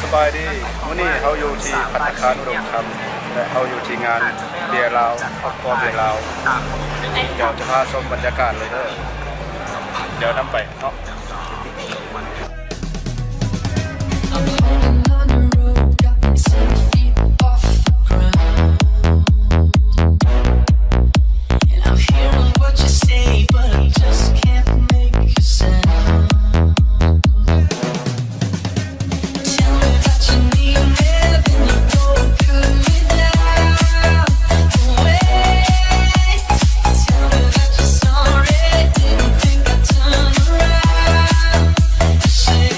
ສະບາຍດີ ມື້ນີ້ເຮົາຢູ່ທີ່ພັດຕາຄານອຸດົມຄຳ ແລະ ເຮົາຢູ່ທີ່ງານເບຍລາວ ຄອບຄົວເບຍລາວ. ດຽວຈະພາຊົມບັນຍາກາດເລີຍເດີ ດຽວນຳໄປເນາະ. I'm holding on the rope, got me ten feet off the ground. And I'm hearing what you say, but I just can't make a sound. Tell me that you need me, then you go and cut me down. Wait, tell me that you're sorry, didn't think I'd turn around. Say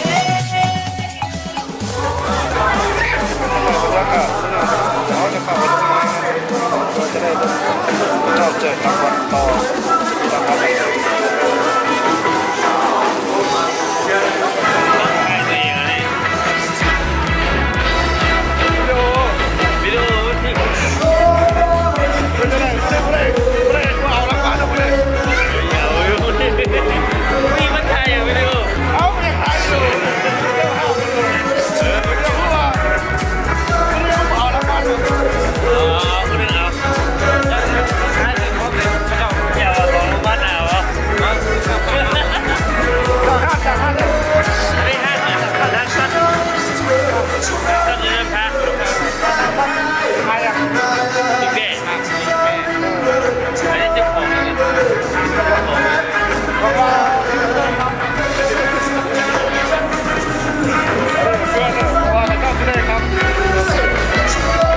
ຍິນດີຕ້ອນຮັບທຸກທ່າ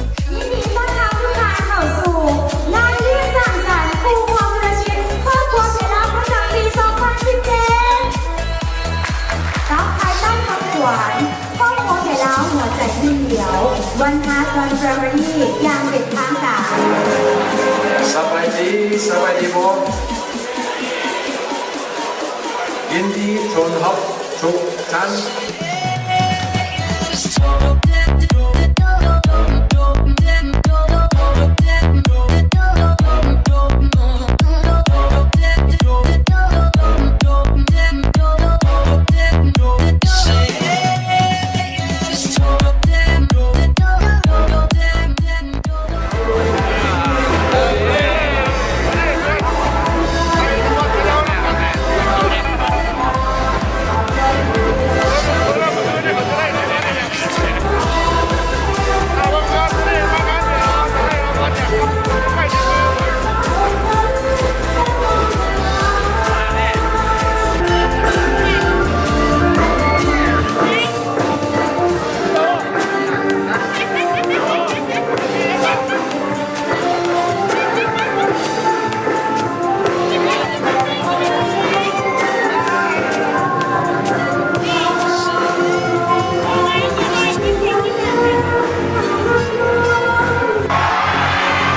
ນເຂົ້າສູ່ງານລ້ຽງສັງສັນຄູ່ຄອງທຸລະກິດຄອບຄົວເບລາປະຈຳປີສອງພັນສິບເຈັດ ກັບພາຍໃຕ້ຄຳຂວັນ ຄອບຄົວເບລາຫົວໃຈໜຶ່ງດຽວ One Heart One Family ຢ່າງເປັນທາງການ. ສະບາຍດີ ສະບາຍດີບໍ່? ຍິນດີຕ້ອນຮັບທຸກທ່ານ.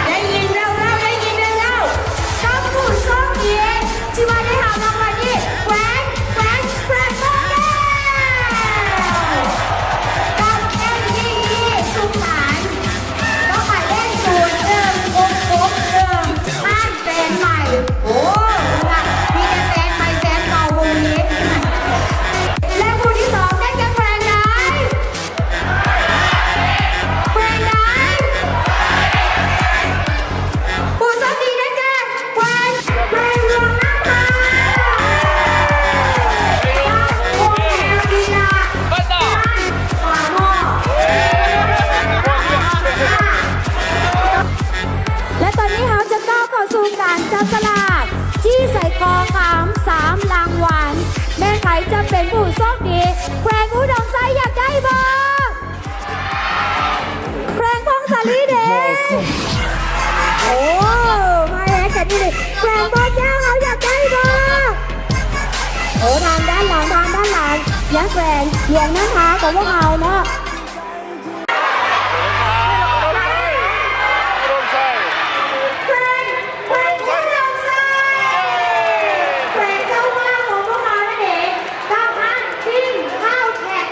ໄດ້ຍິນແວ່ວໆ ໄດ້ຍິນແວ່ວໆ ກັບຜູ້ໂຊກດີ ທີ່ວ່າໄດ້ຮັບລາງວັນນີ້ ແຂວງ ແຂວງ ແຂວງບໍ່ແກ້ວ ກັບເອັມວີພີສຸກສານ ກັບໝາຍເລກສູນໜຶ່ງຫົກຫົກໜຶ່ງ ຮ້ານແຟນໃໝ່. ໂອ້ ມີແຕ່ແຟນໃໝ່ແຟນເກົ່າບໍ່ມີ. ແລະ ຜູ້ທີສອງໄດ້ແກ່ແຂວງໃດ? ແຂວງໃດ? ຜູ້ໂຊກດີໄດ້ແກ່ແຂວງ ແຂວງຫຼວງນ້ຳທາ ກັບວົງແອວກິລາ ແລະ ຕອນນີ້ເຮົາຈະກ້າວເຂົ້າສູ່ການຈັບສະຫຼາກ ຈີ້ໃສ່ຄໍຄຳສາມລາງວັນ ແມ່ນໃຜຈະເປັນຜູ້ໂຊກດີ? ແຂວງອຸດົມໄຊຢາກໄດ້ບໍ່? ແຂວງຜົ້ງສາລີເດ ໂອ້ ມາແຮງກັນນີ້ ແຂວງບໍ່ແກ້ວເຮົາຢາກໄດ້ບໍ່? ໂອ້ ທາງດ້ານຫຼັງ ທາງດ້ານຫຼັງ ຍັງແຂວງຫຼວງນ້ຳທາຂອງພວກເຮົາເນາະ. ແຂວງ ແຂວງອຸດົມໄຊ ແຂວງເຈົ້າພາບຂອງພວກເຮົານັ້ນເອງ ກັບຮ້ານປີ້ງເຂົ້າແຂກ.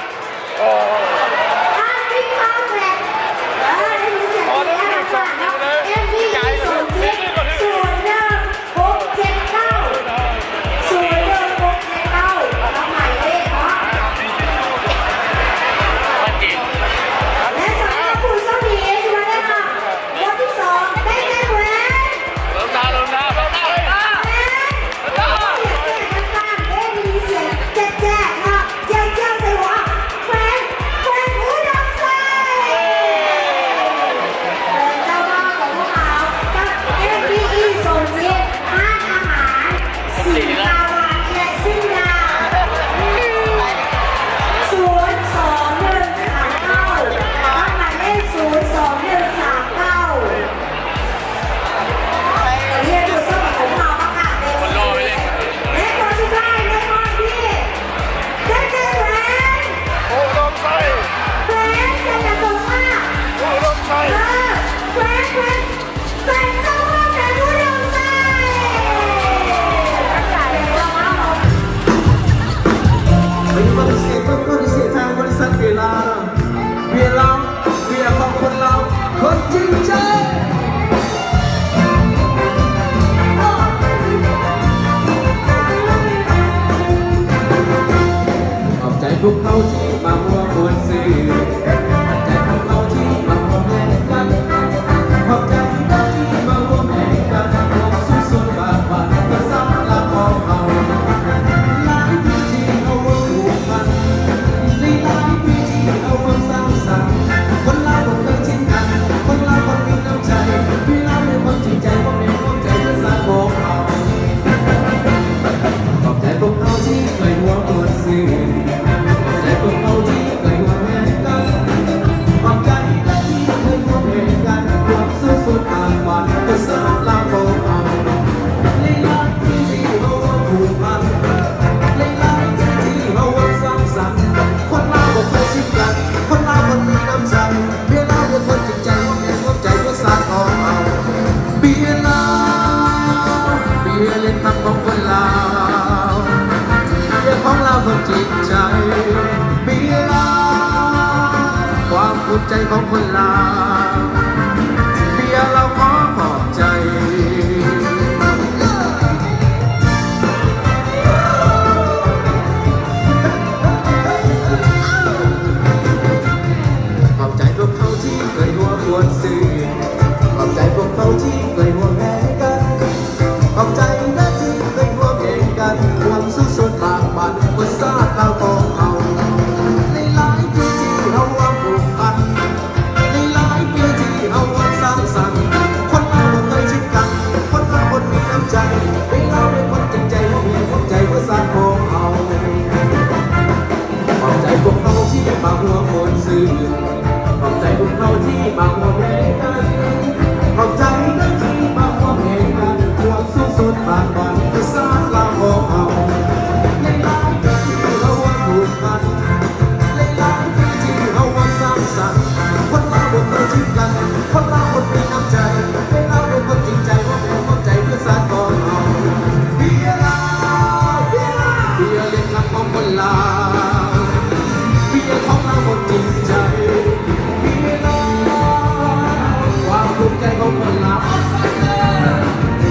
ພວກເຮົາທີ່ມາຮ່ວມມ່ວນຊື່ນ ຂອບໃຈພວກເຮົາທີ່ມາຮ່ວມແຮງກັນ ຂອບໃຈເດີທີ່ມາຮ່ວມແຮງກັນ ຮ່ວມສູ້ຊົນບາກບັ່ນ ເພື່ອຊາດລາວຂອງເຮົາ. ຫຼາຍປີທີ່ເຮົາຮ່ວມຜູກພັນ ຫຼາຍໆປີທີ່ເຮົາຮ່ວມສ້າງສັນ ຄົນລາວບໍ່ເຄີຍຖິ້ມກັນ ຄົນລາວຄົນມີນ້ຳໃຈ ມີລາວມີຄວາມຈິງໃຈ ພວກແມ່ນຮ່ວມໃຈເພື່ອຊາດຂອງເຮົາ. ຂອບໃຈພວກເຮົາທີ່ເຄີຍຮ່ວມມ່ວນຊື່ນ ຂອບໃຈພວກເຮົາທີ່ເຄີຍຮ່ວມແຮງກັນ ຂອບໃຈເດີທີ່ເຄີຍຮ່ວມແຮງກັນ ຮ່ວມສູ້ຊົນບາກບັ່ນ ເພື່ອຊາດລາວຂອງເຮົາ. ຫຼາຍໆປີທີ່ເຮົາຮ່ວມຜູກພັນ ຫຼາຍໆປີທີ່ເຮົາຮ່ວມສ້າງສັນ ຄົນລາວບໍ່ເຄີຍຖິ້ມກັນ ຄົນລາວຄົນມີນ້ຳໃຈ ເມຍລາວເປັນຄົນຈິງໃຈ ຮ່ວມແຮງຮ່ວມໃຈເພື່ອຊາດຂອງເຮົາ. ເບຍລາວ ເບຍເຫຼັ້ນຄຳຂອງຄົນລາວ ເບຍຂອງລາວຄົນຈິງໃຈ ເບຍລາວ ຄວາມພູມໃຈຂອງຄົນລາວ ເບຍລາວຂໍຂອບໃຈ. ຂອບໃຈພວກເຮົາທີ່ເຄີຍຮ່ວມມ່ວນຊື່ນ ຂອບໃຈພວກເຮົາທີ່ເຄີຍຮ່ວມແຮງກັນ ຂອບໃຈເດີທີ່ເຄີຍຮ່ວມແຮງກັນ ຮ່ວມສູ້ຊົນບາກບັ່ນ ເພື່ອຊາດລາວຂອງເຮົາ. ຫຼາຍໆປີທີ່ເຮົາຮ່ວມຜູກພັນ ຫຼາຍໆປີທີ່ເຮົາຮ່ວມສ້າງສັນ ຄົນລາວບໍ່ເຄີຍຖິ້ມກັນ ຄົນລາວຄົນມີນ້ຳໃຈ ເມຍລາວເປັນຄົນຈິງໃຈ ຮ່ວມແຮງຮ່ວມໃຈເພື່ອຊາດຂອງເຮົາ. ຂອບໃຈພວກເຮົາທີ່ມາຮ່ວມມ່ວນຊື່ນ ຂອບໃຈພວກເຮົາທີ່ມາຮ່ວມແຮງກັນ ຂອບໃຈເດີທີ່ມາຮ່ວມແຮງກັນ ຮ່ວມສູ້ຊົນບາກບັ່ນ ເພື່ອຊາດລາວຂອງເຮົາ. ຫຼາຍໆປີທີ່ເຮົາຮ່ວມຜູກພັນ ຫຼາຍໆປີທີ່ເຮົາຮ່ວມສ້າງສັນ ຄົນລາວບໍ່ເຄີຍຖິ້ມກັນ ຄົນລາວຄົນມີນ້ຳໃຈ ເມຍລາວເປັນຄົນຈິງໃຈ ຮ່ວມແຮງຮ່ວມໃຈເພື່ອຊາດຂອງເຮົາ. ເບຍລາວ ເບຍລາວ ເບຍເຫຼັ້ນຄຳຂອງຄົນລາວ ເບຍຂອງລາວຄົນຈິງໃຈ ເບຍລາວ ຄວາມພູມໃຈຂອງຄົນລາວ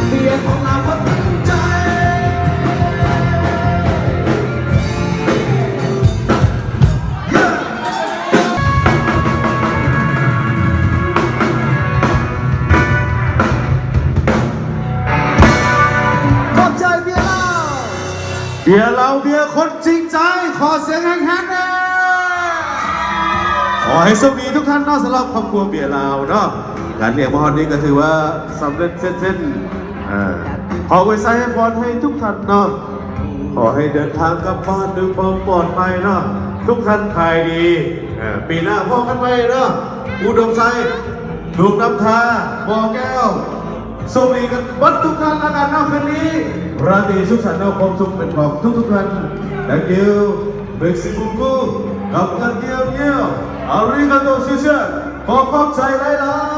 ເບຍຂອງລາວຄົນຈິງໃຈ. ຂອບໃຈເບຍລາວ ເບຍລາວ ເບຍຄົນຈິງໃຈ ຂໍສຽງແຮງໆແດ່. ຂໍໃຫ້ໂຊກດີທຸກທ່ານເນາະ ສຳລັບຄອບຄົວເບຍລາວເນາະ ງານລ້ຽງມາຮອດນີ້ກໍຖືວ່າສຳເລັດເສັດສິ້ນ. ເອີ ຂໍອວຍໄຊໃຫ້ພອນໃຫ້ທຸກທ່ານເນາະ ຂໍໃຫ້ເດີນທາງກັບບ້ານດ້ວຍຄວາມປອດໄພເນາະ ທຸກທ່ານຂາຍດີ. ເອີ ປີໜ້າພໍ້ກັນໃໝ່ເນາະ ອຸດົມໄຊ ດວງນຳທາ ບໍ່ແກ້ວ ໂຊກດີກັນເບິດທຸກທ່ານລະກັນເນາະ. ຄືນນີ້ລາຕີສຸກສັນເນາະ ຄວາມສຸກເປັນຂອງທຸກໆທ່ານ. Thank you. Merci beaucoup. ກັບກັນຍຽວໆ. ອາລິກາໂຕ ຊິວຊຽນ. ຂໍຂອບໃຈຫຼາຍໆ.